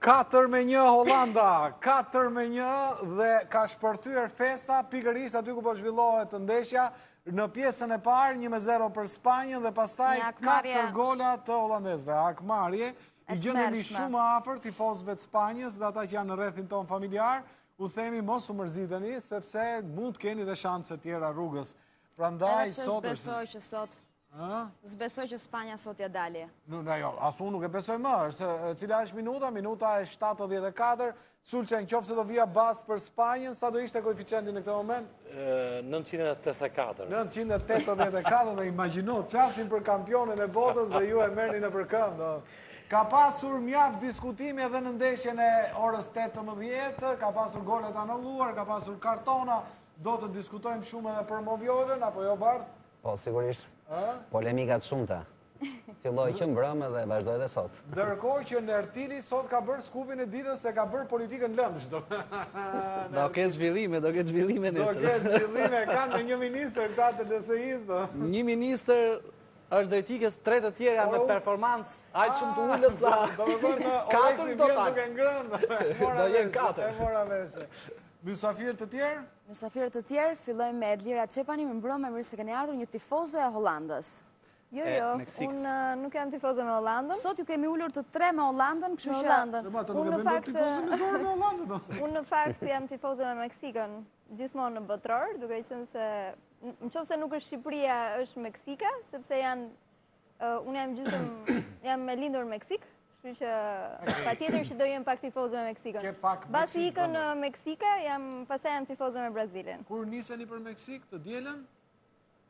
4 me 1 Holanda, 4 me 1 dhe ka shpërthyer festa pikërisht aty ku po zhvillohet ndeshja në pjesën e parë 1 me 0 për Spanjën dhe pastaj 4 gola të holandezëve. Hakmarrje, i gjendemi shumë afër tifozëve të Spanjës dhe ata që janë në rrethin tonë familjar, u themi mos u mërziteni sepse mund të keni dhe shanse tjera rrugës. Prandaj sot është. Besoj që sot S'besoj që Spanja sot ia dali. Nuk, në, jo, as unë nuk e besoj më. Është, cila është minuta? Minuta e 74. Sulçe, në qoftë se do vija bast për Spanjën, sa do ishte koeficienti në këtë moment? 984. 984 dhe imagjino, flasim për kampionin e botës dhe ju e merrni nëpër këmbë. Ka pasur mjaft diskutime edhe në ndeshjen e orës 18, ka pasur gola të anulluar, ka pasur kartona, do të diskutojmë shumë edhe për Moviolën, apo jo Bardh? Po, sigurisht, polemika të shumta. Filloi që mbrëmë dhe vazhdoi edhe sot. Ndërkohë që Nertili sot ka bërë skupin e ditës se ka bërë politikën lëmsh. Do ketë zhvillime, do ketë zhvillime nesër. Do ketë zhvillime, kanë me një ministër këta të LSI-së. Do. Një ministër është drejt ikjes, tre të tjerë janë me performancë aq shumë të ulët sa. Do të thonë, Oleksi vjen duke ngrënë. Do jenë katër. E mora vesh. Mysafirë të tjerë? Mysafirë të tjerë, fillojmë me Edlira Çepani, mirëmbrëma, mirë se keni ardhur, një tifoze e Hollandës. Jo, jo, unë nuk jam tifoze me Hollandën. Sot ju kemi ulur të tre me Hollandën, kështu që... Hollandën. Unë në fakt... Unë në fakt jam tifoze me Meksikën, gjithmonë në botëror, duke qenë se... Në qoftë se nuk është Shqipëria, është Meksika, sepse janë Unë jam gjysëm, jam e lindur në Meksikë, kështu që patjetër që do jem pak tifoze me Meksikën. Ke pak Mbasi ikën në Meksika, jam, pastaj jam tifoze me Brazilin. Kur niseni për Meksikë, të dielën?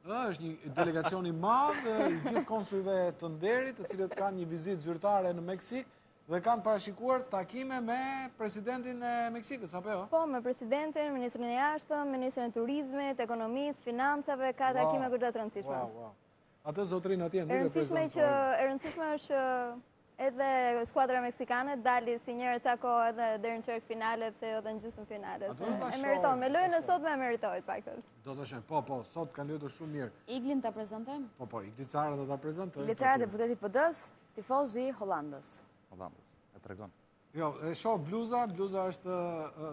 Është një delegacion i madh, i gjithë konsujve të nderit, të cilët kanë një vizitë zyrtare në Meksikë, dhe kanë parashikuar takime me presidentin e Meksikës, apo jo? Po, me presidentin, ministrin e jashtëm, ministrin e turizmit, ekonomisë, financave, ka takime goxha të rëndësishme. Wow, wow. Atë zotërinë atje nuk e prezantoj. E rëndësishme është që edhe skuadra meksikane dali si njëherë ca kohë edhe deri në çerek finale, pse jo edhe në gjysmë finale. E meriton, me lojën e sotme e meritoi të paktën. Do të shohim, po, po, sot kanë luajtur shumë mirë. Iglin ta prezantojmë? Po, po, Igli Cara do ta prezantojmë. Igli Cara, deputeti i PD-s, tifozi i Hollandës. Hollandës, e tregon. Jo, e shoh bluza, bluza është,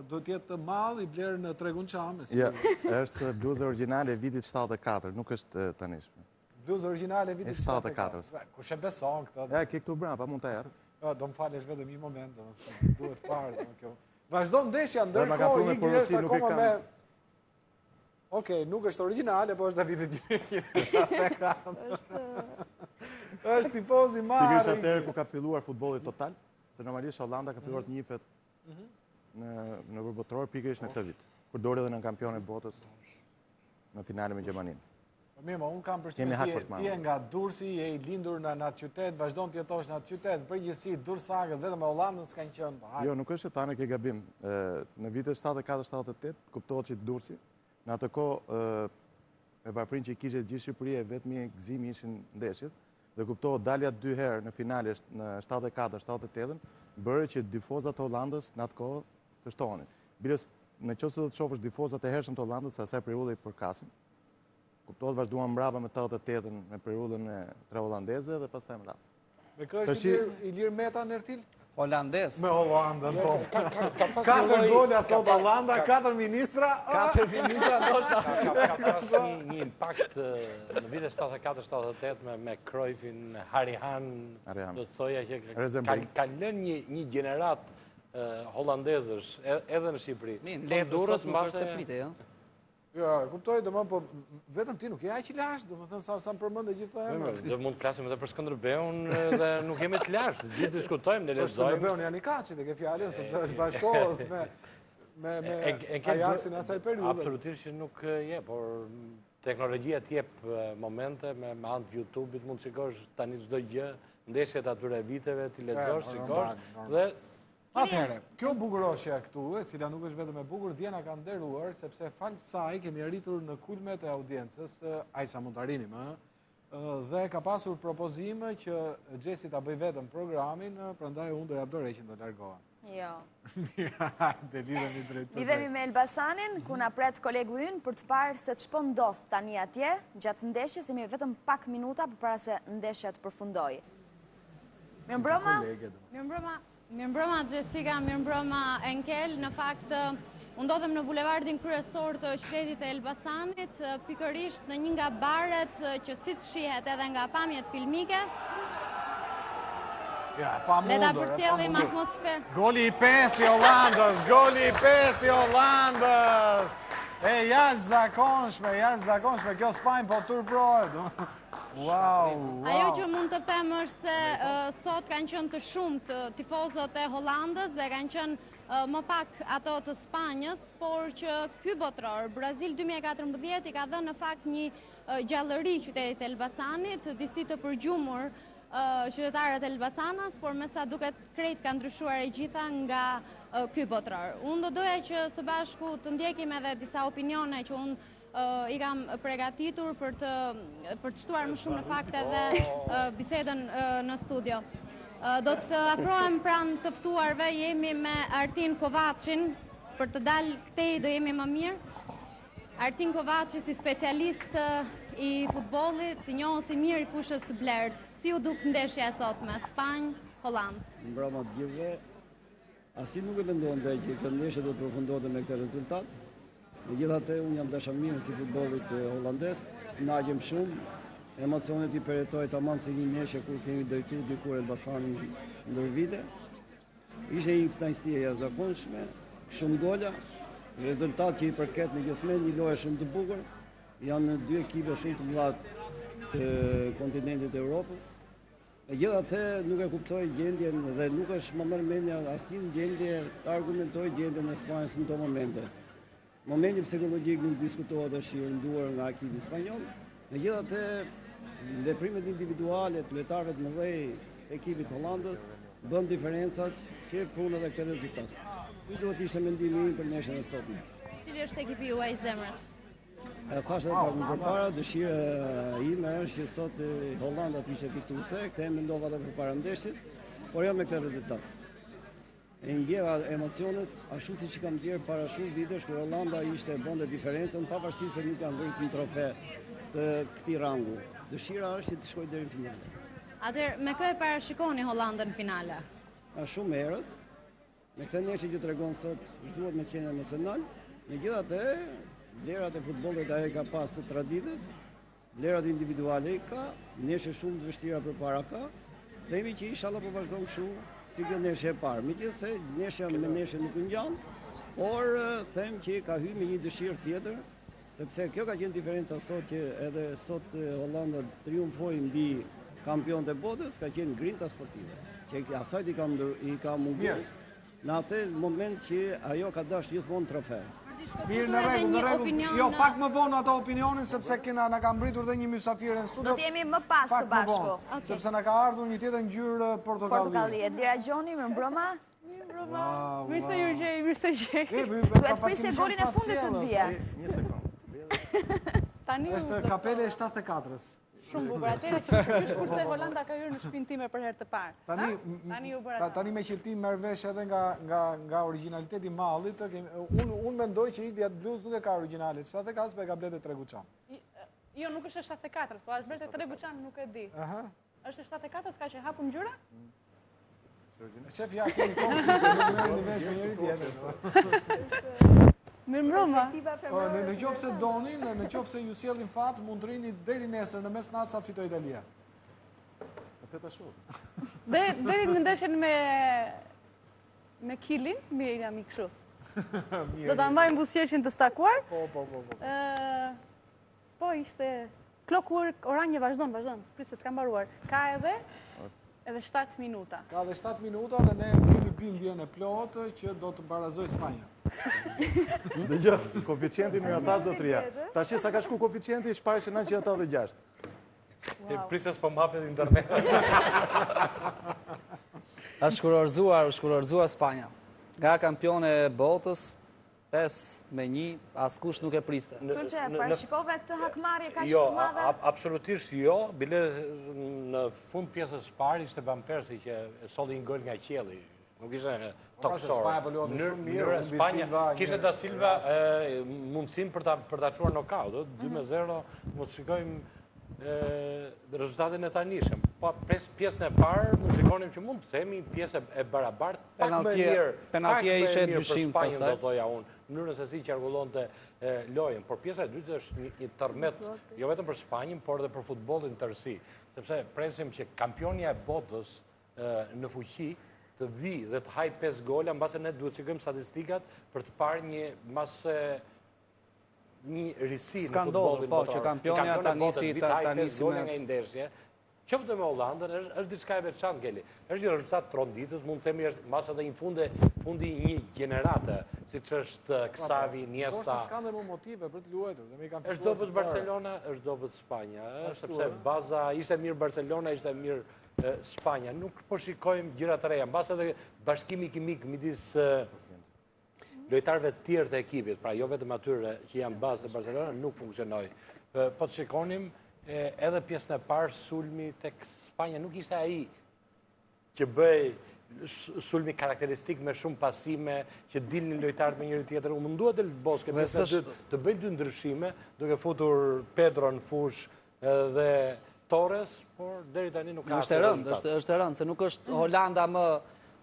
do të jetë mall i blerë në tregun çam. Jo, është bluza origjinale e vitit 74, nuk është tanishme. Bluza origjinale e vitit 74. Kush e beson këtë? Ja, ke këtu brapa, mund ta jap. Jo, do më falësh vetëm një moment, domethënë, duhet parë, domethënë kjo. Vazhdon ndeshja, ndërkohë Igli është akoma me Okej, nuk është origjinale, po është e vitit 1974. Është tifoz i marrë. Pikërisht atëherë ku ka filluar futbolli total, se normalisht Holanda ka filluar të njihet mhm. në në botëror pikërisht në këtë vit, kur doli edhe nënkampione e botës në finale me Gjermaninë. Po mirë, unë kam përshtypjen ti je nga Durrësi, je i lindur në atë qytet, vazhdon të jetosh në atë qytet, përgjithësi durrsakët vetëm me Hollandën s'kanë qenë. Po, jo, nuk është tani ke gabim. Në vitet 74-78 kuptohet që Durrësi në atë kohë me varfërinë që i kishte gjithë Shqipëria, vetmi gëzimi ishin ndeshjet dhe kuptohet dalja dy herë në finale në 74 78 bëri që tifozat e Hollandës në atë kohë të shtoheshin. Biles në qoftë se do të shofësh tifozat e hershëm të Hollandës, asaj periudhe i përkasin, Kuptohet vazhduan mbrapa me 88-ën, me periudhën e tre holandezëve dhe pastaj më radhë. Me kë është Ilir Meta Nertil? Holandez. Me Holandën, po. Katër gola sot Holanda, katër ministra. Katër ministra, ndoshta. Ka pas një impakt në vitet 74-78 me me Cruyffin, Harry Hahn, do të thoja që kanë lënë një gjeneratë holandezësh edhe në Shqipëri. Në Durrës nuk është se pritej, jo? Jo, e kuptoj, domethënë, po vetëm ti nuk je aq i lashtë, domethënë, sa, sa më përmende gjithë këto emra. Do mund të flasim edhe për Skënderbeun dhe nuk jemi të lashtë, gjithë diskutojmë, ne lexojmë. Për Skënderbeun janë i kaçit, e ke fjalën, sepse është bashkëkohës me, me, me Ajaxin e asaj periudhe. Absolutisht që nuk je, por teknologjia të jep momente, me, me anë të YouTube-it mund të shikosh tani çdo gjë, ndeshjet e atyre viteve, t'i lexosh, shikosh, dhe Atëherë, kjo bukuroshja këtu, e cila nuk është vetëm e bukur, dje na ka nderuar, sepse falë saj kemi arritur në kulmet e audiencës, aq sa mund të arrinim, ë, dhe ka pasur propozim që Xhesi ta bëjë vetëm programin, prandaj unë do jap dorëheqjen do largohem. Jo. Mirë, hajde, lidhemi drejt. Lidhemi me Elbasanin, ku na pret kolegu ynë për të parë se ç'po ndodh tani atje, gjatë ndeshjes, jemi vetëm pak minuta përpara se ndeshja të përfundojë. Mirëmbrëma. Mirëmbrëma. Mirëmbrëma Xhesika, mirëmbrëma Enkel. Në fakt, unë ndodhem në bulevardin kryesor të qytetit të Elbasanit, pikërisht në një nga baret që siç shihet edhe nga pamjet filmike. Ja, e pamundur, Le ta përcjellim atmosferën. Goli i pestë i Holandës, goli i pestë i Holandës. E jashtëzakonshme, jashtëzakonshme, kjo Spanjë po turpërohet. Wow, wow. Ajo që mund të them është se sot kanë qenë të shumtë tifozët e Holandës dhe kanë qenë më pak ato të Spanjës, por që ky botëror, Brazil 2014, i ka dhënë në fakt një gjallëri qytetit të Elbasanit, disi të përgjumur qytetarët elbasanas, por me sa duket krejt ka ndryshuar e gjitha nga ky botëror. Unë do doja që së bashku të ndjekim edhe disa opinione që unë i kam pregatitur për të për të shtuar më shumë në fakt edhe bisedën në studio. Do të afrohem pranë të ftuarve, jemi me Artin Kovaçin, për të dalë këtej do jemi më mirë. Artin Kovaçi si specialist i futbollit, si njohës i mirë i fushës së blertë, si u duk ndeshja e sotme, Spanjë, Holandë? Mbrëma të gjithëve, Asnjë nuk e mendonte që kjo ndeshje do të përfundonte me këtë rezultat. Megjithatë, unë jam dashamirës i futbollit holandez, kënaqem shumë, emocionet i përjetoj tamam si një ndeshje kur kemi drejtuar dikur Elbasanin ndër vite. Ishte një kënaqësi e jashtëzakonshme, shumë gola, rezultat që i përket me gjithmend një loje shumë të bukur. Janë dy ekipe shumë të mëdha të kontinentit të Europës. Megjithatë, nuk e kuptoj gjendjen dhe nuk është më merr mendja asnjë në gjendje të argumentoj gjendjen e Spanjës në këto momente. Momenti psikologjik nuk diskutohet është i rënduar nga ekipi spanjoll. Megjithatë, veprimet individuale të lojtarëve të mëdhenj të ekipit të Hollandës bën diferencat që prunë edhe këtë rezultat. Ky duhet të ishte mendimi im për ndeshjen e sotme. Cili është ekipi juaj i zemrës? E thashë edhe pak më përpara, dëshira ime është që sot Holanda të ishte fituese, këtë e mendova edhe përpara ndeshjes, por jo me këtë rezultat. E ndjeva emocionet ashtu siç i kam ndjerë para shumë vitesh kur Holanda ishte bënte diferencën, pavarësisht se nuk janë ngritur në trofe të këtij rangu. Dëshira është që të shkojë deri në finale. Atëherë, me kë e parashikoni Hollandën në finale? Është shumë herët, Me këtë ndeshje që tregon sot, s'duhet me qenë emocional. Megjithatë, vlerat e futbollit ajo i ka pas të traditës, vlerat individuale i ka, ndeshje shumë të vështira përpara ka. Themi që ishalla po vazhdon kështu si kjo ndeshje e parë. Megjithëse ndeshja me ndeshje nuk ngjan, por them që ka hy me një dëshirë tjetër, Sepse kjo ka qenë diferenca sot që edhe sot Holanda triumfoi mbi kampionët e botës, ka qenë grinta sportive, që asaj i ka i ka munguar në atë moment që ajo ka dashur gjithmonë trofe. Mirë, në rregull, në rregull. Jo, pak më vonë ato opinionin, sepse kena na ka mbërritur dhe një mysafire në studio. Do të jemi më pas së bashku. Sepse na ka ardhur një tjetër ngjyrë portokalli. Portokalli, Edlira Gjoni, mirëmbrëma. Mirëmbrëma. Mirë se ju gjej, mirë se gjej. Duhet prisje golin e fundit që të vije. Një sekundë. Tani Është kapele e 74-ës. Shumë bukur. Atëherë që qysh kurse Holanda ka hyrë në shtëpinë time për herë të parë. Tani tani u bëra. Tani meqë ti merr vesh edhe nga nga nga origjinaliteti i mallit, unë unë mendoj që Igli atë bluzë nuk e ka origjinale. 74-ës po e ka blerë te tregu çam. Jo, nuk është e 74-ës, po është blerë te tregu çam, nuk e di. Aha. Është e 74-ës, ka që hapur ngjyra? Shef, ja, keni komshi që nuk merreni vesh me njëri tjetrin. Mirëmbrëma. Po, në, në qoftë se doni, në, në qoftë se ju sjellin fat, mund të rrini deri nesër në mesnatë sa të fitojë Italia. Atë ta shoh. Dhe deri në ndeshjen me me Kilin, mirë jam i kështu. Do ta mbajmë buzëqeshjen të stakuar. Po, po, po, po. Ë Po ishte Clockwork Orange vazhdon, vazhdon. Prit se s'ka mbaruar. Ka edhe edhe 7 minuta. Ka edhe 7 minuta dhe ne kemi bindjen e plotë që do të barazojë Spanja. Dëgjo, koeficienti më tha zotria. Tash sa ka shku koeficienti është parë që 986. E prit se s'po më hapet internet. Është shkurorëzuar, u shkurorëzua Spanja. Nga kampione e botës, 5 me 1, askush nuk e priste. Sulçe, parashikove këtë hakmarrje kaq jo, të madhe? Jo, absolutisht jo. Bile në fund pjesës së parë ishte Van Persie që solli një gol nga qielli. Nuk ishte po, pra, tokësor. Spanja po luante shumë mirë, humbi Silva. Kishte Da Silva mundësinë për ta për ta çuar nokaut, 2 me 0, mhm. mos shikojmë rezultatin e tanishëm. Po pres pjesën e parë, mund shikonim që mund të themi pjesë e barabartë, pak më mirë, penalltia ishte e dyshimtë pastaj. Do thoja unë, mënyrën se si qarkullonte lojën, por pjesa e dytë është një tërmet, jo vetëm për Spanjën, por edhe për futbollin në tërësi, sepse presim që kampionia e botës në fuqi të vijë dhe të hajë 5 gola, mbase ne duhet të shikojmë statistikat për të parë një mbase një risi në futbollin po, botëror. Që kampionia ta nisi ta nisi me nga një ndeshje, qoftë me Hollandën, është është diçka e veçantë Keli. Është një rezultat tronditës, mund të themi është mbase edhe një funde, fundi i një gjenerate, siç është Xavi, Iniesta. Ndoshta s'kan dhe më motive për të luajtur, dhe me i kanë Është dobët Barcelona, është dobët Spanja, sepse baza ishte mirë Barcelona, ishte mirë Spanja. Nuk po shikojmë gjëra të reja, mbase edhe bashkimi kimik midis lojtarëve të tjerë të ekipit, pra jo vetëm atyre që janë bazë e Barcelona, nuk funksionoi. Po të shikonim, edhe pjesën e parë sulmi tek Spanja nuk ishte ai që bëhej sulmi karakteristik me shumë pasime që dilnin lojtarët me njëri-tjetrin. U mundua Del Bosque pjesën e dytë të bëjë dy ndryshime, duke futur Pedro në fushë dhe Torres, por deri tani nuk ka asnjë rezultat. Është e rëndë, është e rëndë se nuk është Holanda më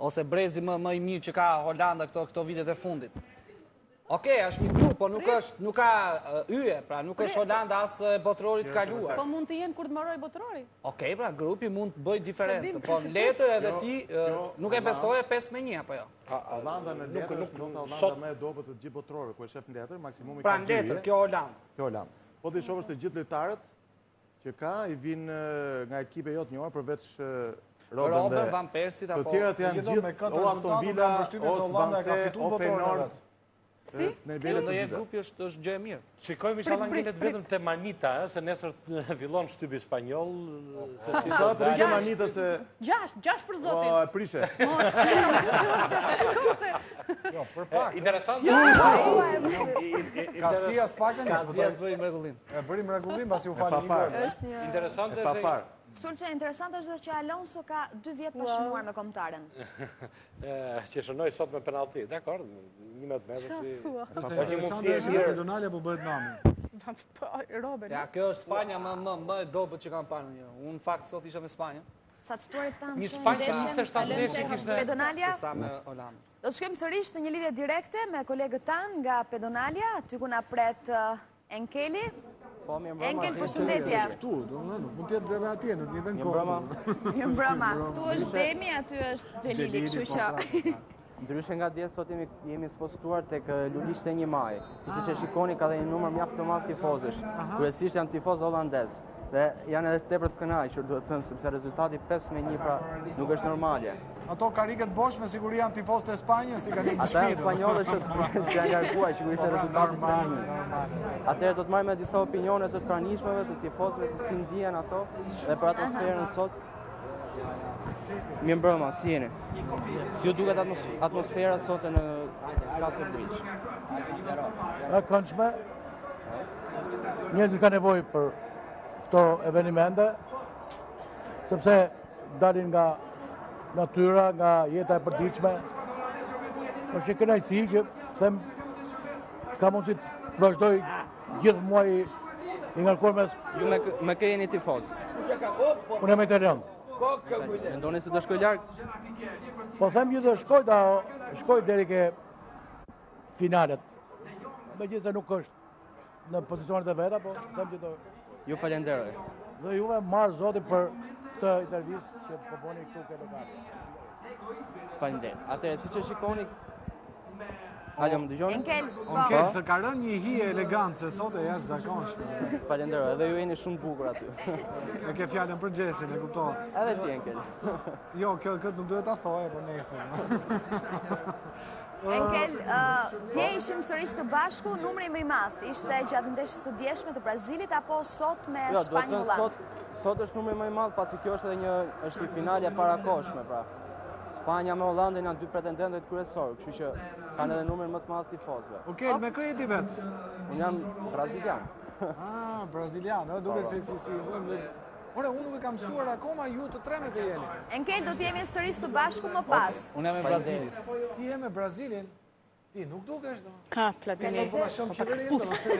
ose brezi më më i mirë që ka Holanda këto këto vitet e fundit. Okej, është një grup, po nuk është nuk ka yje, pra nuk është Holanda as e botërorit të kaluar. Po mund të jenë kur të mbarojë botërori. Okej, pra grupi mund të bëjë diferencë, po në letër edhe ti nuk e besoje 5 me 1 apo jo. Holanda në letër është ndoshta Holanda më e dobët të gjithë botërorëve, ku e shef në letër, maksimumi ka dy. Pra në letër, kjo Holandë. Kjo Holandë. Po t'i shohësh të gjithë lojtarët, që ka, i vijnë nga ekipe jo të njohura, përveç Robben dhe Van Persie apo të tjerat janë gjithë o Aston Villa, o Swansea, o Feyenoord. Si? Në nivele të dyta. Grupi është është gjë e mirë. Shikojmë inshallah ngelet vetëm te manita, ëh, se nesër fillon shtypi spanjoll, se si do të dalë. manita se 6, 6 për zotin. Po, e prishe. Jo, për pak. Interesant. Casillas pak e Casillas bëri mrekullinë. E bëri mrekullinë, pasi u fali një gol. Interesante është... Sulçe, interesante është dhe që Alonso ka dy vjet pa shënuar me kombëtaren. Që shënoi sot me penalti, dakord, një me të metër si... Është interesante është që Pedonalja po bëhet nami. Po, Robben. Ja, kjo është Spanja më, më, më e dobët që kam parë një. Unë në fakt sot isha me Spanjën. Sa të ftuarit tanë Një Spanjë që 27 ndeshje kishte... Pedonalja? Se sa me Holandën. Do të shkojmë sërish në një lidhje direkte me kolegët tanë nga Pedonalja, aty ku na pret Enkeli. Po, mirëmbrëma. Enkel, përshëndetje. Këtu, domethënë, nuk mund të jetë edhe atje në të njëjtën kohë. Mirëmbrëma. Këtu është Demi, aty është Xhelili, kështu po, që. pra, pra. Ndryshe nga dje, sot jemi, jemi spostuar tek lulishte 1 maj. Siç e ah. shikoni, ka dhe një numër mjaft të madh tifozësh. Kryesisht janë tifozë holandezë. Dhe janë edhe tepër të kënaqur, duhet thënë, sepse rezultati 5 me 1 pra nuk është normale. Ato kariket bosh me siguri janë tifozët e Spanjës, i kanë ikur Ata janë spanjollët që që janë larguar, që kur ishte po, pra, rezultati normal, normal. Atëherë do të marrim edhe disa opinione të të pranishmëve, të tifozëve se si ndihen ato dhe për atmosferën sot. Mirëmbrëma, si jeni? Si ju duket atmosfera sot në Cafe Bridge? E këndshme. Njerëzit kanë nevojë për këto evenimente, sepse dalin nga natyra, nga jeta e përditshme. Është një kënaqësi që them ka mundësi të vazhdojë gjithë muaji i ngarkuar me Ju me me kë jeni tifoz? Unë jam italian. Mendoni se do shkojë larg? Po them që do shkojë, do shkojë deri ke finalet. Megjithëse nuk është në pozicionet e veta, po them që do... Ju falenderoj. Dhe juve marrë zoti për këtë intervistë që po bëni këtu ke lokali. Faleminderit. Atëherë, siç e shikoni, Alo, më dëgjoni? Enkel, po. Enkel, të ka rënë një hije elegance sot e jashtëzakonshme. Falenderoj, edhe ju jeni shumë të bukur aty. E ke fjalën për Gjesin, e kuptova. Edhe ti, Enkel. Jo, kjo këtë nuk duhet ta thoje, por nesër. Enkel, dje ishim sërish së bashku, numri më i madh ishte gjatë ndeshjes së djeshme të Brazilit apo sot me jo, Spanjë Holandë? Sot është numri më i madh pasi kjo është edhe një është një finale e parakohshme, pra. Spanja me Holandën janë dy pretendentët kryesorë, kështu që kanë edhe numrin më të madh tifozëve. Okej, me kë je ti vetë? Unë jam brazilian. Ah, brazilian, ëh, duket po, po. si si si Ore, unë nuk e kam mësuar akoma ju të tre me kë jeni. Enkel, do të jemi sërish së bashku më pas. Unë jam me Brazilin. Ti je me Brazilin? Ti nuk dukesh, do? Ka, Platini. Ti sot po na shemb qeverinë, do?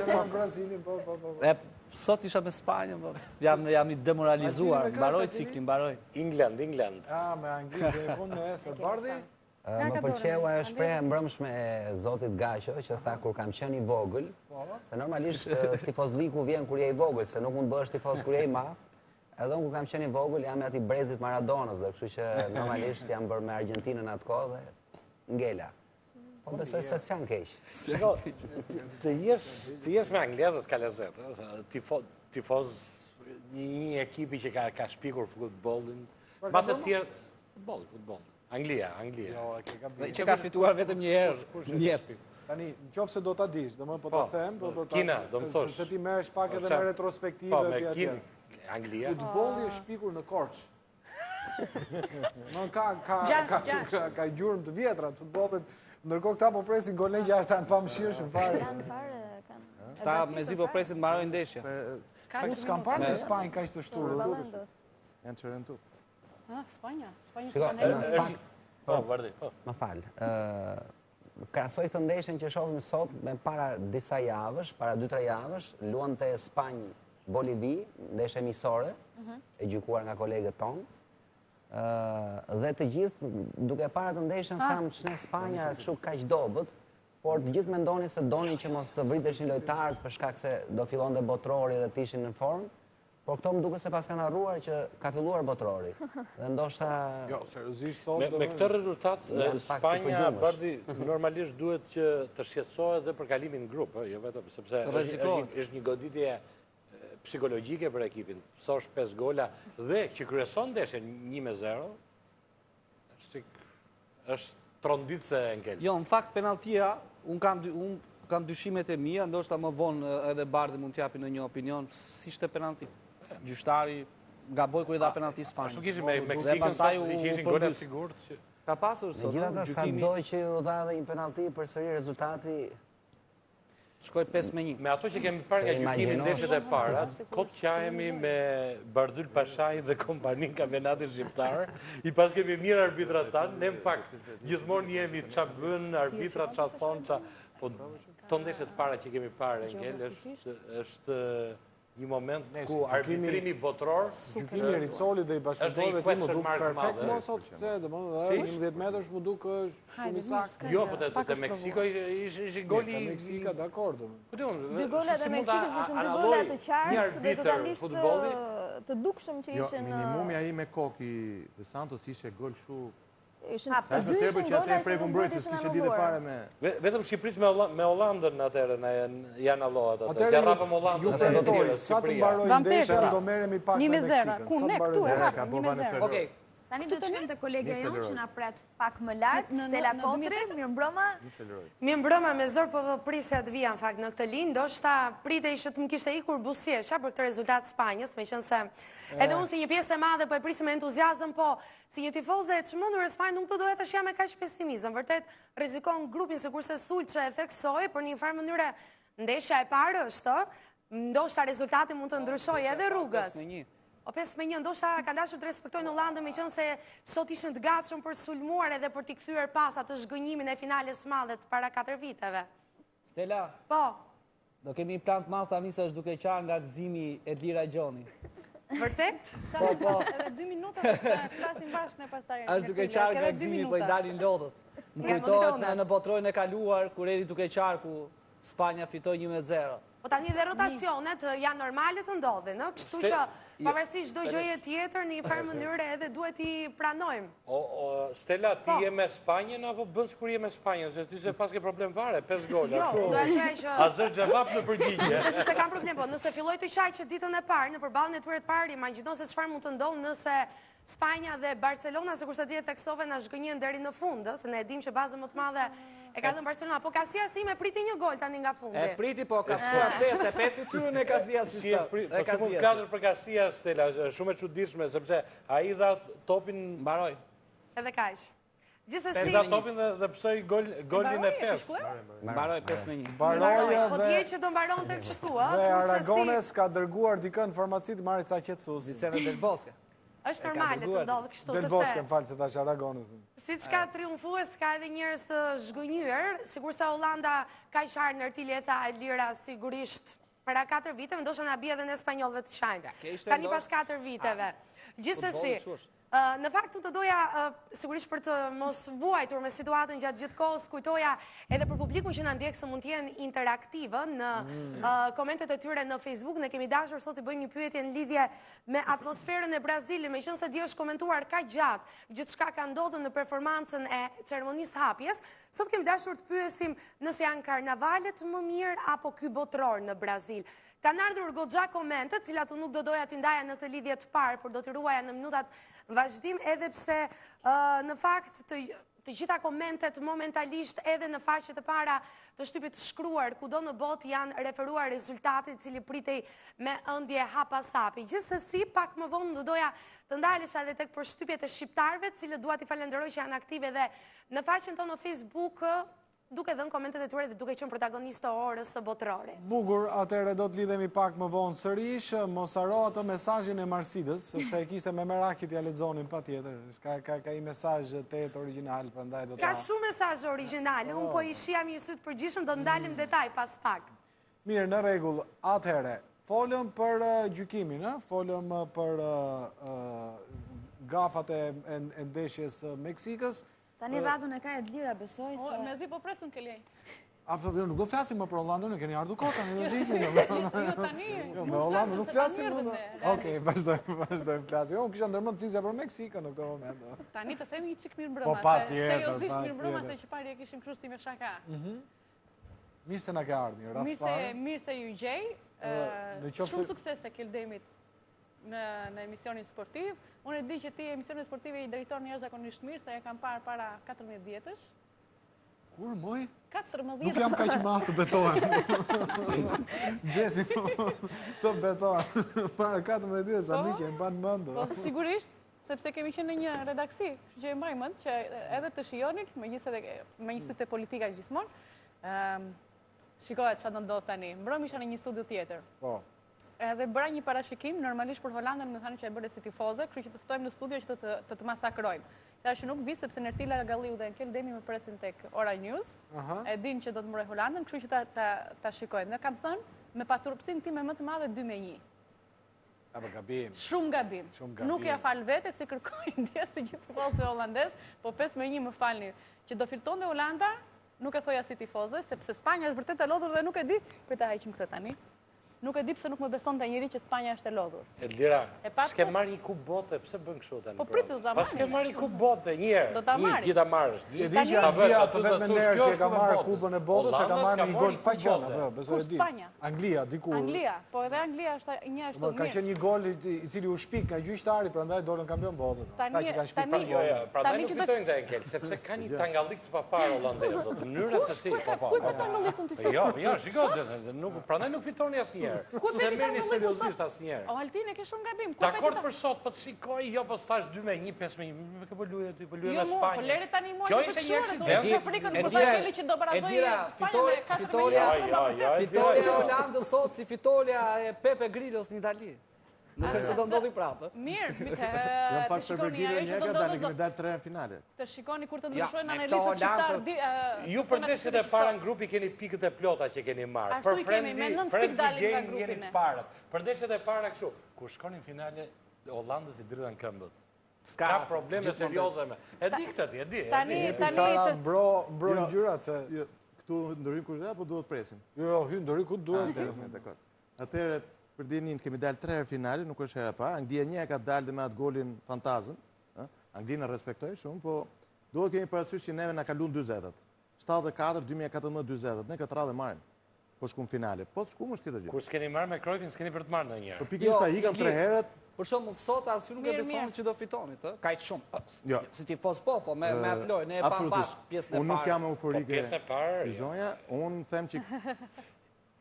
Po në Brazilin, po, po, po. E, sot isha me Spanjën, po. Jam, jam i demoralizuar, mbaroi cikli, mbaroi. England, England. Ah, me Angli, dhe e punë nesër. Bardhi? Më pëlqeu ajo shprehja e mbrëmshme e zotit Gaqo, që tha kur kam qenë i vogël, po. se normalisht tifozliku vjen kur je i vogël, se nuk mund të bëhesh tifoz kur je i madh. Edhe unë kur kam qenë i vogël, jam i atij brezit Maradonës, dhe kështu që normalisht jam bërë me Argjentinën atë kohë dhe ngela. Po besoj se s'janë keq. Shiko, të jesh, të jesh me anglezët ka lezet, tifo, tifoz një, një ekipi që ka, ka shpikur futbollin, mbase të tjerë, futboll, futboll. Anglia, Anglia. Jo, e ke gabim. Që ka fituar vetëm një herë në jetë. Tani, në qoftë se do ta dish, domethënë po ta po, them, po do ta Kina, do më thosh. Se ti merresh pak edhe me retrospektive po, etj. Me Anglia. Futbolli është shpikur në Korçë. Në ka ka ka ka ka gjurmë të vjetra të futbollit. Ndërkohë këta po presin golin e gjashtë janë pamëshirshëm fare. Kanë fare, kanë. Këta mezi po presin të mbarojë ndeshja. Unë s'kam parë në Spanjë kaq të shthurur. Janë çorëntu. Ah, Spanja, Spanja Shiko, është Po, Bardhi, po. Më fal. Ë krahasoj këtë ndeshjen që shohim sot me para disa javësh, para 2-3 javësh, luante Spanjë Bolivi, ndeshje miqësore, mhm. e gjykuar nga kolegët tonë. Ë dhe të gjithë duke parë atë ndeshjen ah. thamë ç'ne Spanja kështu kaq dobët, por të gjithë mendonin se donin që mos të vriteshin lojtarët për shkak se do fillonte botërori dhe të ishin në formë. Por këto më duket se paskan harruar që ka filluar botërori. Dhe ndoshta Jo, seriozisht sot me, me këtë rezultat Spanja Bardhi normalisht duhet që të shqetësohet dhe për kalimin në grup, jo vetëm sepse është është është një goditje psikologjike për ekipin. Pësosh 5 gola dhe që kryeson ndeshjen 1-0. Është është tronditëse Enkel. Jo, në fakt penalltia, unë kam unë kam dyshimet e mia, ndoshta më vonë edhe Bardhi mund të japi në një opinion, s'ishte penallti. Gjyqtari gaboi kur i dha penallti Spanjës. Ashtu kishim me Meksikën, pastaj u ishin gola të sigurt. Ka pasur sot. Megjithatë, sado që u dha edhe një penallti, përsëri rezultati Shkoi 5 me 1. Me ato që kemi parë nga gjykimi ndeshjet e para, kot qahemi me Bardhyl Pashaj dhe kompaninë kampionatin shqiptar, i paskemi mirë arbitrat tanë, ne në fakt gjithmonë jemi ça bën arbitrat ça thonë, ça po këto ndeshjet e para që kemi parë Enkel është është një moment ku arbitrimi botëror gjykimi i Ricolit dhe i bashkëpunëtorëve të tij m'u duk perfekt mo sot se domethënë dhe 11 metërsh m'u duk është shumë i saktë. Jo, po te te Meksiko ishte goli i Meksika dakord domethënë. Po di unë, dy golat e Meksikës ishin dy gola të qartë dhe totalisht të dukshëm që jo, ishin Jo, minimumi ai me kokë i De Santos ishte gol kështu Ishin të dy ishin gola që nuk duhet ishin anulluar. Vetëm Shqipërisë me Hollandën atëherë na janë anullohet atë. Ja rrafëm Hollandën. Ju premtoj, sa të mbarojë ndeshja do merremi pak me Meksikën. Ku ne këtu e rrafëm 1-0. Okej. Tani do të shkojmë te kolegja jonë që na pret pak më lart, Stela Kotri, mirëmbrëma. Mirëmbrëma, me zor po prisja të vija në fakt në këtë linjë, ndoshta pritej që të më kishte ikur buzëqeshja për këtë rezultat Spanjës, meqenëse edhe unë si një pjesë e madhe po e prisja me entuziazëm, po Si një tifoze e çmendur e Spanjës nuk do doja ta shihja me kaq pesimizëm. Vërtet rrezikon grupin sikurse Sulçe e theksoi, por në një farë mënyre ndeshja e parë është, ndoshta rezultati mund të ndryshojë edhe rrugës. O 5 me 1, ndoshta kanë dashur të respektojnë Hollandën meqenëse sot ishin të gatshëm për sulmuar edhe për t'i kthyer pas atë zhgënjimin e finales së madhe të para 4 viteve. Stela? Po. Do kemi një plan të madh tani se është duke qarë nga gëzimi Edlira Gjoni. Vërtet? Po, po. Edhe 2 minuta të flasim bashkë ne pastaj. Është duke qarë nga gëzimi, po i dalin lotët. Më kujtohet në, në botërorin e kaluar, kur Edi duke qarë, ku Spanja fitoi 1-0. Po tani dhe rotacionet janë normale të ndodhin, ë? Kështu që pavarësisht çdo gjëje tjetër në një farë mënyre edhe duhet t'i pranojmë. O, o, Stela, ti po. je me Spanjën apo bën sikur je me Spanjën, se ti s'e paske problem fare, 5 gola. Jo, do të thoja që Hazër xhevap në përgjigje. Nëse s'e kam problem, po nëse filloj të qaj që ditën e parë në përballjen e tyre të parë, imagjino se çfarë mund të ndodhë nëse Spanja dhe Barcelona, sikurse ti e theksove, na zhgënjen deri në fund, ë, se ne e dimë që bazën më të madhe e ka dhënë Barcelona. Po Casillas im e priti një gol tani nga fundi. E priti, po ka pësuar 5, e pe fytyrën e Casillas Si e prit, po si mund të flasësh për Casillas, Stela, është shumë e çuditshme sepse ai dha topin mbaroi. Edhe kaq. Gjithsesi. E dha topin dhe, dhe pësoi gol, golin e 5. Mbaroi 5 me 1. Mbaroi Po dhe dje që do mbaronte kështu, ë, dhe kurse si Aragones ka dërguar dikë në farmaci të marrë ca qetësues. Vicente Del Bosque. Është normale të ndodhë kështu, sepse... Del Bosque, më fal se thashë Aragonës. Siç ka triumfues, ka edhe njerëz të zhgënjyer, sikurse Holanda ka qarë Nertili e tha Elira sigurisht para 4 viteve, ndoshta na bie edhe ne spanjollëve të qajmë. Tani pas 4 viteve. Gjithsesi, në fakt unë të doja, sigurisht për të mos vuajtur me situatën gjatë gjithë kohës, kujtoja edhe për publikun që na ndjek se mund të jenë interaktivë në mm. komentet e tyre në Facebook, ne kemi dashur sot të bëjmë një pyetje në lidhje me atmosferën e Brazilit, meqenëse dje është komentuar kaq gjatë, gjithçka ka ndodhur në performancën e ceremonisë hapjes, sot kemi dashur të pyesim nëse janë karnavalet më mirë apo ky botëror në Brazil. Kanë ardhur goxha komente, të cilat unë nuk do doja t'i ndaja në këtë lidhje të parë, por do t'i ruaja në minutat në vazhdim, edhe pse në fakt të të gjitha komentet momentalisht edhe në faqet e para të shtypit të shkruar, kudo në botë janë referuar rezultatit i cili pritej me ëndje hap pas hapi. Gjithsesi, pak më vonë do doja të ndalesha edhe tek përshtypjet e shqiptarëve, të cilët dua t'i falenderoj që janë aktive edhe në faqen tonë në Facebook, duke dhënë komentet e tyre dhe duke qenë protagonistë të orës së botërorit. Bukur, atëherë do të lidhemi pak më vonë sërish, mos harro atë mesazhin e Marsidës, sepse e kishte me merak që t'ia lexonim patjetër. Ka ka ka një mesazh tejet origjinal, prandaj do ta Ka shumë mesazhe origjinale, unë po i shihja me një sy të përgjithshëm, do të ndalim në detaj pas pak. Mirë, në rregull. Atëherë, folëm për gjykimin, ë? Folëm për gafat e e ndeshjes së Meksikës. Tani radhën e ka Edlira, besoj se... Mezi po pres unë Keli. A, po, jo, nuk do flasim më për Hollandën, ne keni ardhur kot, tani do të Jo, tani... Jo, me Hollandën nuk flasim më. Okej, vazhdojmë, vazhdojmë flasim. Jo, unë kisha ndërmend të flisja për Meksikën në këtë moment. Tani të themi një çik mirëmbrëma. Po, patjetër, Seriozisht mirëmbrëma, se që pari e kishim kështu si me shaka. Mhm. Mirë se na ke ardhur, një radhë parë. Mirë se ju gjej. Shumë suksese Keldemit në në emisionin sportiv. Unë e di që ti emisionet sportive i drejton jashtëzakonisht mirë, se e kam parë para 14 vjetësh. Kur, moj? 14 Nuk jam kaq i madh të betohem. Gjesi, të betohem. Para 14 vjetësh, sa po. mirë që e mban mend. Po, sigurisht, sepse kemi qenë në një redaksi, që e mbaj mend, që edhe të shijonit, megjithëse me një sy te politika gjithmonë, shikohet ça do ndodhë tani. Mbrëmë isha në një studio tjetër. Po. Edhe bëra një parashikim, normalisht për Holandën më thanë që e bëre si tifoze, kështu që të ftojmë në studio që të të, të, të masakrojmë. Thashë që nuk vij sepse Nertila Agalliu dhe Enkel Demi më presin tek Ora News. E din që do të mbroj Holandën, kështu që ta ta ta shikojmë. Dhe kam thënë me paturpësinë time më të madhe 2 me 1. Apo gabim. Shumë gabim. Shumë gabim. Nuk ia fal vetes, i kërkoj ndjesë të gjithë tifozëve holandezë, po 5 me 1 më falni. Që do fitonte Holanda, nuk e thoja si tifoze, sepse Spanja është vërtet e lodhur dhe nuk e di, prit ta heqim këtë tani. Nuk e di pse nuk më besonte njeri që Spanja është e lodhur. Edlira, s'ke marrë një kupë bote, pse bën kështu tani? Po prit do ta marrë. Po s'ke marrë një kupë bote, një herë. Do ta marrë. Një ta marrësh. E di që Anglia të vetmen herë që e ka marrë kupën e botës, e ka marrë me një gol pa qenë, apo jo, besoj e di. Anglia, dikur. Anglia, po edhe Anglia është një ashtu mirë. Ka qenë një gol i cili u shpik nga gjyqtari, prandaj dolën kampion bote. Tani që kanë shpik Jo, jo, prandaj nuk fitojnë këta Enkel, sepse ka një tangallik të paparë holandezët, në mënyra se si. Ku e ka tangallikun ti sot? Jo, jo, shiko, nuk, prandaj nuk fitoni asnjëherë. S'e merrni seriozisht asnjëherë. O Altin, e ke shumë gabim. Dakord për sot, po të shikoj, jo po thash 2 me 1, 5 me 1, me kë po luaj aty, po luaj me Spanjën. Jo, po lëre tani mua që të çuar, se kisha frikën kur tha Keli që do barazoj Spanjën me 4 me 1. Fitorja e Holandës sot si fitorja e Pepe Grillos në Itali. Nuk është se do ndodhi prapë. Mirë, mi të jo, të shikoni ajo që do ndodhi. Kemi dalë tre në finale. Të shikoni kur të ndryshojnë analistët shqiptarë. Ju për ndeshjet e para në grup i keni pikët e plota që keni marrë. Ashtu i kemi, me 9 pikë dalim nga grupi ne. Për ndeshjet e para kështu, kur shkoni në finale, Holandës i dridhen këmbët. Ka probleme serioze me. E di këtë ti, e di. Tani, tani mbro, mbro jo, ngjyrat se jo, këtu ndërhyjmë kush apo duhet presim? Jo, jo, hyn ndërhy ku duhet. Dakord. Atëherë, për dijeninë, kemi dalë tre herë finale, nuk është hera e parë. Anglia një herë ka dalë dhe me atë golin fantazëm. Anglinë e respektoj shumë, po duhet kemi parasysh që neve na kaluan 40-at. 74, 2014, 40-at. Ne këtë radhë marrim. Po shkum finale. Po të shkum është tjetër gjë. Kur s'keni marrë me Cruyffin, s'keni për të marrë ndonjëherë. Po pikërisht jo, pa ikëm tre herët. Për shembull, sot as ju nuk e besoni që do fitonit, ë? Kaq shumë. Jo. Si tifoz po, po me me atë lojë, ne e pamë bashkë pjesën e parë. Unë nuk jam euforike. Po, si jo. zonja, unë them që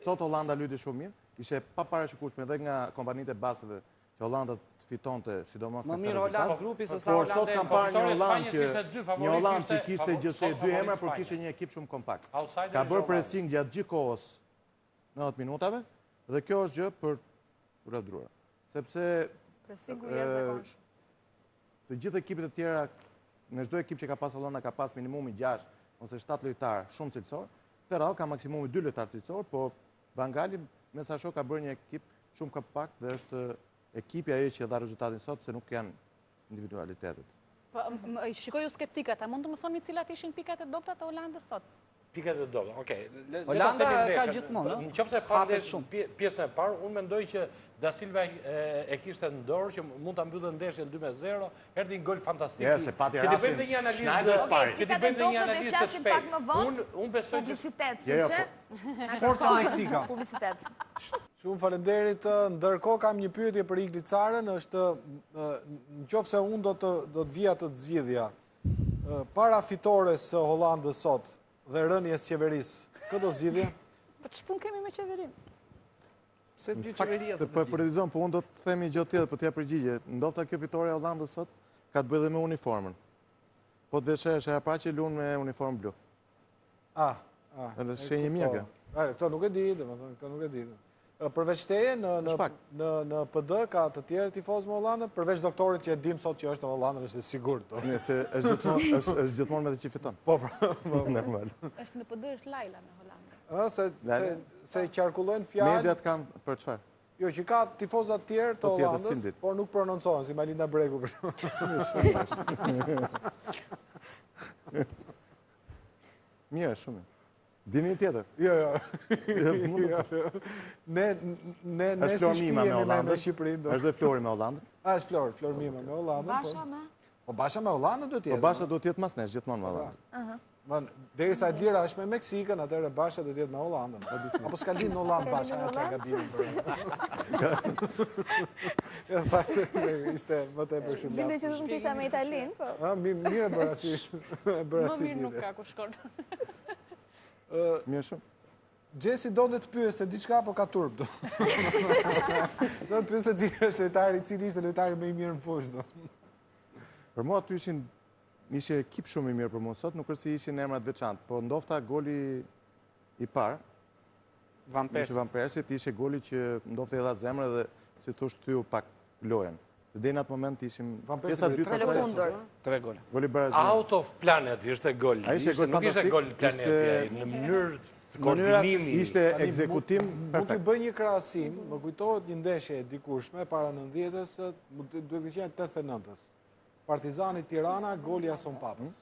Sot Holanda luajti shumë mirë, ishte e paparashikueshme edhe nga kompanitë e basteve që Holanda të fitonte, sidomos me këtë rezultat. Grupi se sa Por sot kam parë një Hollandë që një Hollandë që kishte gjithsej dy emra, por kishte një ekip shumë kompakt. Ka bërë pressing gjatë gjithë kohës 90 minutave dhe kjo është gjë për t'u lavdëruar. Sepse pressingu i jashtëzakonshëm. Të gjithë ekipet e tjera, në çdo ekip që ka pas Holanda ka pas minimumi 6 ose 7 lojtarë shumë cilësor. Këtë radhë ka maksimumi 2 lojtarë cilësor, po Van Gali me sa shoh ka bërë një ekip shumë kompakt dhe është ekipi ajo që dha rezultatin sot se nuk janë individualitetet. Po, shikoj ju skeptikët, a mund të më thoni cilat ishin pikat e dobëta të Holandës sot? Pikat e dobëta, okej. Holanda ka gjithmonë, në qoftë se pa shumë. Pjesën e parë, unë mendoj që Da Silva e kishte në dorë që mund ta mbyllte ndeshjen 2-0, erdhi një gol fantastik. Ja, se pati rasin. Që t'i bëjmë dhe një analizë, që t'i bëjmë dhe një analizë të shpejtë. Unë unë besoj që publicitet, jo, jo, siç po. Forca Meksika. Publicitet. Shumë faleminderit. Ndërkohë kam një pyetje për Igli Carën, është në qoftë se unë do të do të vija të të zgjidhja. Para fitores së Holandës sot dhe rënies së qeverisë, kë do zgjidhje? Po ç'punë kemi me qeverinë? Pse dy qeveria të po e politizon, po unë do të them një gjë tjetër për të jap përgjigje. Ndofta kjo fitore e Holandës sot ka të bëjë dhe me uniformën. Po të vesh është e para që luan me uniformë blu. Ah, ah. Është shenjë e mirë kjo. Ah, këto nuk e di, domethënë, këto nuk e di. Përveç teje, në, në, në, në PD ka të tjerë tifozë me Holandën, përveç doktorit që e dim sot që është me Holandën, është e sigurt. Nëse është gjithmonë, është, është gjithmonë me të që fiton. Po, po, po, po. Normal. Është në PD është Lajla me Holandën. Ë, se, se, se qarkullojnë fjalë... Mediat kanë për çfarë? Jo, që ka tifoza të tjerë të po, Holandës, por nuk prononcohen, si Malinda Bregu për Mirë, shumë. Dini një tjetër? Jo, jo. jo. Ne, ne, ne si shpi jemi me, me Shqipërinë. Është dhe Flori me Holandën. A, është Flori, Flori Mima me Holandën. Basha po. me? Po Basha me Holandën do të jetë. Po Basha do të jetë mas nesh, gjithmonë me po, Holandën. Man, derisa Edlira është me Meksikën, atëherë Basha do të jetë me Holandën. Apo s'ka lind në Holandë Basha, atë çka gabimi bërë. Ja, fakt, ishte më tepër shumë. Binde që do të isha me Italinë, po. Ë, mirë e bëra si e bëra si. Më mirë nuk ka ku shkon. Mirë shumë. Gjesi donte të pyeste diçka, po ka turp. Do të pyeste cili është lojtari, cili ishte lojtari më i mirë në fushë. Për mua aty ishin Ishte ekip shumë i mirë për mua sot, nuk është se ishin emra të veçantë, po ndofta goli i parë, Van Persie. Van Persie, ishte goli që ndofta i dha zemrë dhe si thosh thyu pak lojën. Se deri në atë moment ishim Van Persie pjesa dytë pastaj. Tre gola. Goli barazim. Out of planet ishte gol. Ai ishte gol nuk ishte gol planeti ai, në mënyrë të koordinimi. Ishte ekzekutim perfekt. Mund të bëj një krahasim, më kujtohet një ndeshje e dikurshme para 90-s, duhet të qenë 89-s. Partizani Tirana, goli Ason Papës.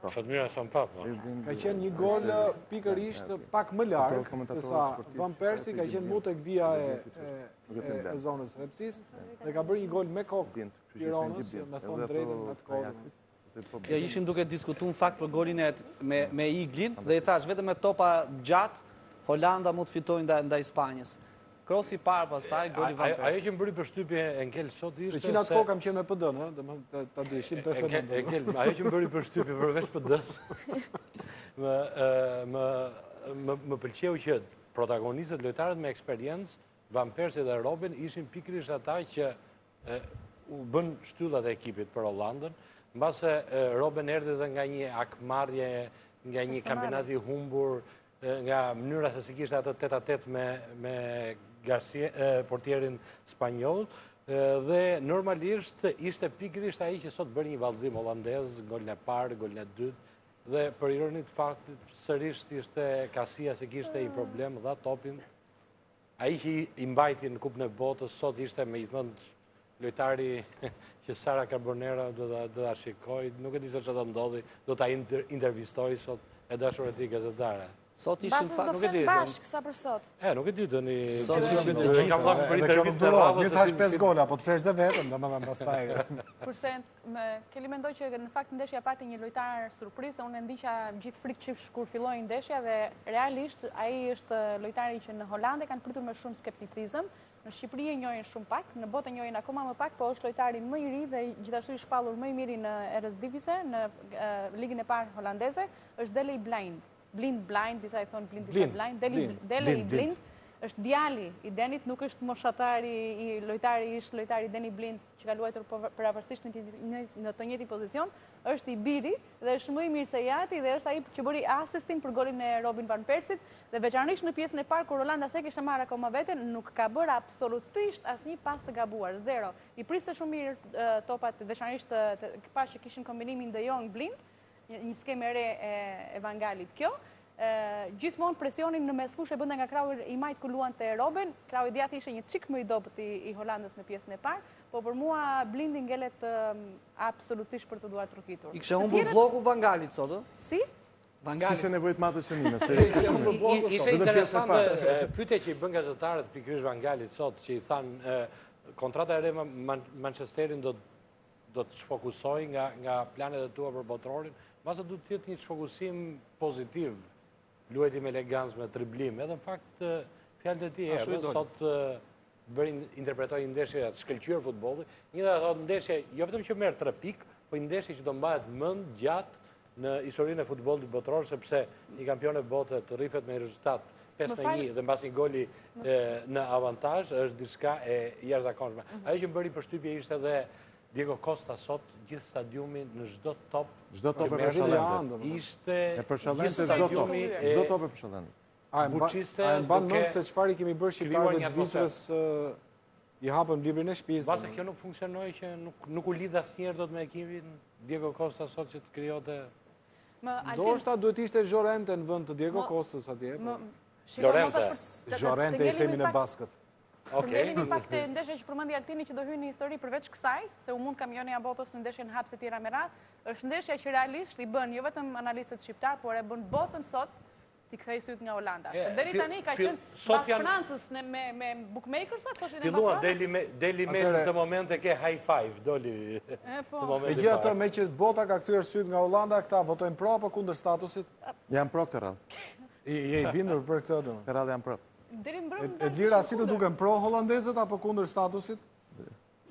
Po. Fatmir Ason Papa. Ka qenë një gol pikërisht pak më larg se sa Van Persie, ka qenë mu tek vija e e zonës së epërsisë dhe ka bërë një gol me kokë Tiranës, me thonë drejtën në atë kohë. Ja ishim duke diskutuar në fakt për golin e me me Iglin dhe i thash vetëm me topa gjatë Holanda mund të fitojë ndaj ndaj Spanjës. Krosi i parë pastaj, goli Van Persie. Ajo që më bëri përshtypje Enkel sot ishte se... Që në atë kohë kam qenë me PD-në, domethënë ta dish, ishim të thënë. Enkel, ajo që më bëri përshtypje përveç PD-së, më, më, më, më pëlqeu që protagonistët, lojtarët me eksperiencë, Van Persie dhe Robben, ishin pikërisht ata që u bënë shtyllat e ekipit për Holandën, mbase Robben erdhi dhe nga një hakmarrje, nga një kampionat i humbur, nga mënyra se si kishte atë tet a tet me, me Garcia, portierin spanjoll, dhe normalisht ishte pikërisht ai që sot bëri një vallëzim holandez, golin e parë, golin e dytë, dhe për ironi të fatit sërisht ishte Casillas që kishte një problem, dha topin, Ai që i mbajti në Kupën e Botës sot ishte me gjithë mend lojtari që Sara Carbonero do ta do ta shikojë, nuk e di se çfarë do ndodhi, do ta intervistojë sot e dashura e tij gazetare. Sot ishin fakt, nuk e di. Bashkë sa për sot. E, nuk e di tani. Sot ishin të gjithë. Kam thënë për intervistën e radhës. Mirë tash 5 gola, po të flesh dhe vetëm, domethënë pastaj. Kurse Me Keli mendoj që në fakt ndeshja pati një lojtar surprizë, unë e ndiqja gjithë frikë qysh kur filloi ndeshja dhe realisht ai është lojtari që në Holandë e kanë pritur me shumë skepticizëm, në Shqipëri e njohin shumë pak, në botë e njohin akoma më pak, po është lojtari më i ri dhe gjithashtu i shpallur më i miri në Eredivisie, në ligën e parë holandeze, është Daley Blind. Blind, blind, disa i thonë blind, disa blind, Daley Blind. Është djali i Denit, nuk është moshatari i lojtari ish lojtari Deni Blind që ka luajtur po, përafërsisht në, në të njëjtin pozicion, është i biri dhe është më i mirë se i ati dhe është ai që bëri asistin për golin e Robin van Persit dhe veçanërisht në pjesën e parë kur Holanda s'e kishte marrë akoma veten, nuk ka bërë absolutisht asnjë pas të gabuar, zero. I priste shumë mirë topat, veçanërisht pashë që kishin kombinimin De Jong Blind, një skemë e re e Van Galit kjo. Gjithmonë presionin në mesfushë e bënte nga krahu i majtë ku luante Robben, krahu i djathtë ishte një çik më i dobët i Holandës në pjesën e parë, po për mua Blindi ngelet absolutisht për t'u duartrokitur. I kishte humbur blloku Van Galit sot, ë? Si? Van Galit. S'kishte nevojë të matë shënime, se ishte humbur blloku sot. Ishte interesante pyetja që i bënë gazetarët pikërisht Van Galit sot, që i thanë kontrata e re me Manchesterin do do të shfokusojë nga, nga planet e tua për botërorin, mbase duhet të jetë një shfokusim pozitiv, luajti me elegancë, me driblim, edhe në fakt fjalët e tij erdhën, sot bëri interpretoi një ndeshje të shkëlqyer futbolli, një nga ato ndeshje jo vetëm që merr 3 pikë, po një ndeshje që do mbahet mend gjatë në historinë e futbollit botëror sepse një kampione bote të rrifet me një rezultat 5-1 dhe mbas një goli në avantazh është diçka e jashtëzakonshme. Mhm. Ajo që më bëri përshtypje ishte edhe Diego Costa sot gjithë stadiumi në çdo top çdo top e fërshëllente. Ishte e fërshëllente çdo top. Çdo top e fërshëllente. A e mban mend se çfarë i kemi bërë shqiptarëve të Zvicrës i hapëm librin e shtëpisë. Mbase kjo nuk funksionoi që nuk nuk u lidh asnjëherë dot me ekipin Diego Costa sot që të krijonte Ndoshta duhet ishte Llorente në vend të Diego Costës atje. Po. Llorente. Llorente i themi ne baskët. Okej. Ngelemi pak te ndeshja që përmendi Altini që do hyjë në histori përveç kësaj, se u mund kampionia e botës në ndeshjen hapëse e tjera me radhë, është ndeshja që realisht i bën jo vetëm analistët shqiptarë, por e bën botën sot t'i kthejë sytë nga Holanda. Se deri tani ka qenë pas Francës me me bookmakers-at, thoshin e mbas Francës. Deli me në këtë moment e ke high five, doli. Po. Megjithatë, meqë bota ka kthyer sytë nga Holanda, këta votojnë pro apo kundër statusit? Jam pro këtë radhë. Je i bindur për këtë do? Këtë radhë jam pro. Deri mbrëmë. Edlira, si të duken pro holandezët apo kundër statusit?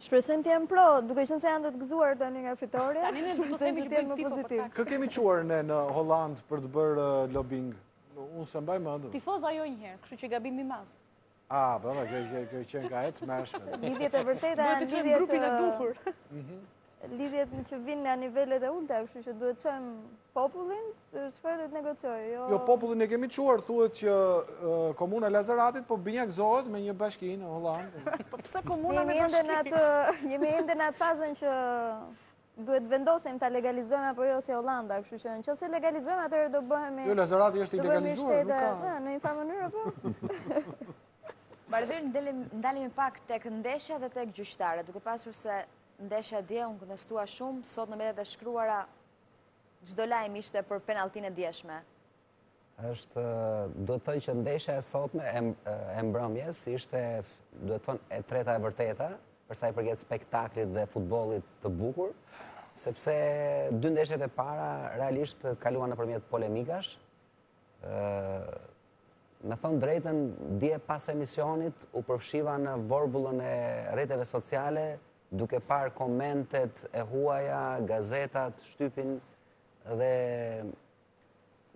Shpresojmë të jenë pro, duke qenë se janë të gëzuar tani nga fitorja. Tani ne do të themi që të jenë më pozitiv. Kë kemi çuar ne në Hollandë për të bërë lobbying? Unë s'e mbaj mend. Tifoza jo një herë, kështu që gabim i madh. A, po, po, kjo kjo kjo qenka e tmerrshme. Lidhjet e vërteta janë lidhjet grupin e duhur. Mhm. Lidhjet që vijnë nga nivelet e ulta, kështu që duhet të çojmë popullin, të shkojë dhe të negociojë. Jo, jo popullin e kemi çuar, thuhet që komuna e Lazaratit po binjakëzohet me një bashki në Hollandë. Po pse komuna me bashki? Jemi ende në atë fazën që duhet vendosim ta legalizojmë apo jo si Holanda, kështu që në qoftë se legalizojmë atëherë do bëhemi... Jo, Lazarati është i legalizuar, nuk ka... Në një farë mënyrë, po? Bardhyr, ndalemi pak tek ndeshja dhe tek gjyqtarët, duke pasur se Ndeshja dje u kontestua shumë, sot në mediat e shkruara çdo lajm ishte për penalltinë e djeshme. Është, duhet thënë që ndeshja e sotme e, e mbrëmjes ishte, duhet thënë, e treta e vërteta, për sa i përket spektaklit dhe futbollit të bukur, sepse dy ndeshjet e para realisht kaluan nëpërmjet polemikash, Me thënë të drejtën, dje pas emisionit u përfshiva në vorbullën e rrjeteve sociale, duke parë komentet e huaja, gazetat, shtypin dhe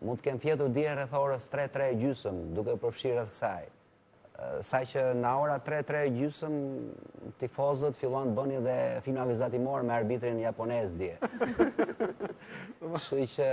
mund të kem fjetur dje rreth orës 3-3 e gjysëm, duke u përfshirë rreth kësaj. Saqë në ora 3-3 e gjysëm, tifozët filluan të bënin dhe filma vizatimorë me arbitrin japonez dje. Kështu që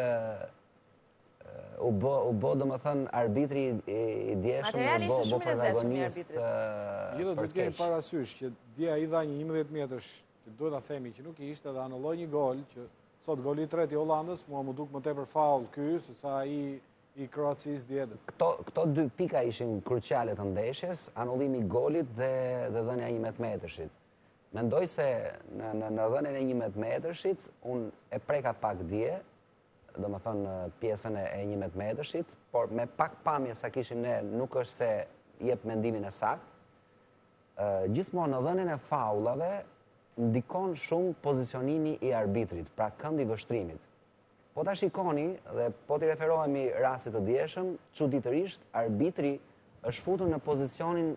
u bë u bë domethënë arbitri i djeshëm u bë u bë protagonist. Gjithë duhet të kemi parasysh që dje ai dha një 11 metërsh që duhet ta themi që nuk ishte dhe anulloi një gol që sot goli i tretë i Holandës, mua m'u duk më tepër faull ky se sa ai i Kroacisë dje. Këto këto dy pika ishin kruciale të ndeshjes, anullimi i golit dhe dhe dhënia e 11 metërshit. Mendoj se në në në dhënien e 11 metërshit unë e preka pak dje, domethënë pjesën e 11 metërshit, por me pak pamje sa kishim ne nuk është se jep mendimin e saktë. Gjithmonë në dhënien e faullave ndikon shumë pozicionimi i arbitrit, pra këndi i vështrimit. Po ta shikoni dhe po t'i referohemi rastit të djeshëm, çuditërisht arbitri është futur në pozicionin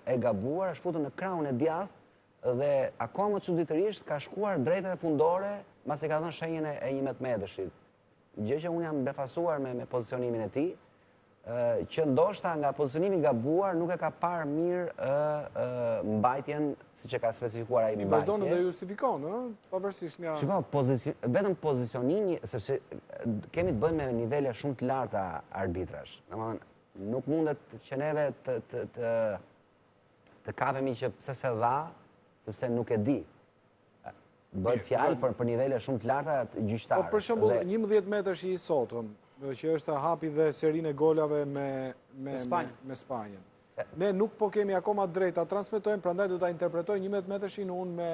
e gabuar, është futur në krahun e djathtë Dhe akoma më çuditërisht ka shkuar drejt edhe fundore mbasi ka dhënë shenjën e 11 metërshit. Gjë që unë jam befasuar me me pozicionimin e tij. që ndoshta nga pozicionimi i gabuar nuk e ka parë mirë mbajtjen siç e ka specifikuar ai mbajtje. Ti vazhdon dhe justifikon, ë, pavarësisht nga Shiko, pozicion, vetëm pozicionimi, sepse kemi të bëjmë me nivele shumë të larta arbitrash. Domethënë, nuk mundet që neve të të të të kapemi që pse s'e dha, sepse nuk e di. Bëhet fjalë për për nivele shumë të larta gjyqtarësh. Po për shembull, 11 metërshi i sotëm, që është hapi dhe serinë e golave me me me Spanjën. Ne nuk po kemi akoma drejt ta transmetojmë, prandaj do ta interpretoj 11 metërshin unë me,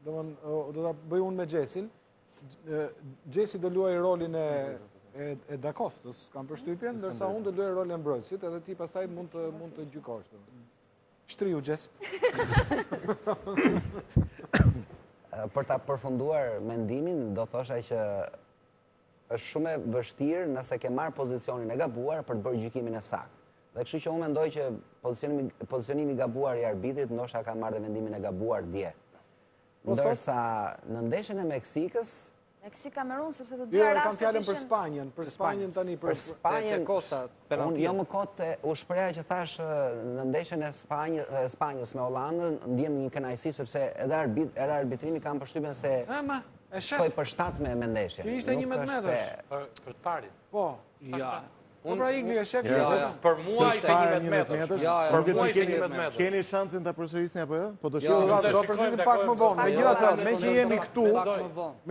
domthon do ta bëj unë me Xhesin. Xhesi do luajë rolin e e, e Da Costës, kam përshtypjen, ndërsa unë do luaj rolin e mbrojtësit, edhe ti pastaj mund të mund të gjykosh. Shtriu, Xhes. Për ta përfunduar mendimin, do thosha që është shumë e vështirë nëse ke marrë pozicionin e gabuar për të bërë gjykimin e saktë. Dhe kështu që unë mendoj që pozicionimi, pozicionimi i gabuar i arbitrit ndoshta ka marrë dhe vendimin e gabuar dje. Po Ndërsa në ndeshjen e Meksikës, Meksik Kamerun sepse të dyja jo, rastet kam fjalën për Spanjën, për Spanjën tani për Spanjën Costa penallti. Unë jo më kot u shpreha që thashë në ndeshjen e Spanjës, Spanjës me Holandën, ndjem një kënaqësi sepse edhe arbit edhe arbitrimi kam përshtypjen se Ëma, e shef. Shkoi për shtat me me ndeshjen. Kjo ishte 11 metërsh. Për për të parin. Po. Ja. Po pra Igli e shef jo, jo. Për mua ishte 11 metërsh. Për mua ishte 11 metërsh. Keni shansin ta përsërisni apo jo? Po do shihni. Jo, do përsërisim pak më vonë. Megjithatë, meqë jemi këtu,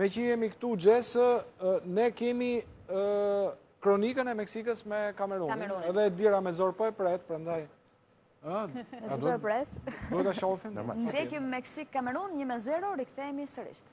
meqë jemi këtu Xhes, ne kemi kronikën e Meksikës me Kamerunin. Edhe Edlira me zor po e pret, prandaj Ë, a do të pres? Do ta shohim. Ndjekim Meksik Kamerun 1-0, rikthehemi sërish.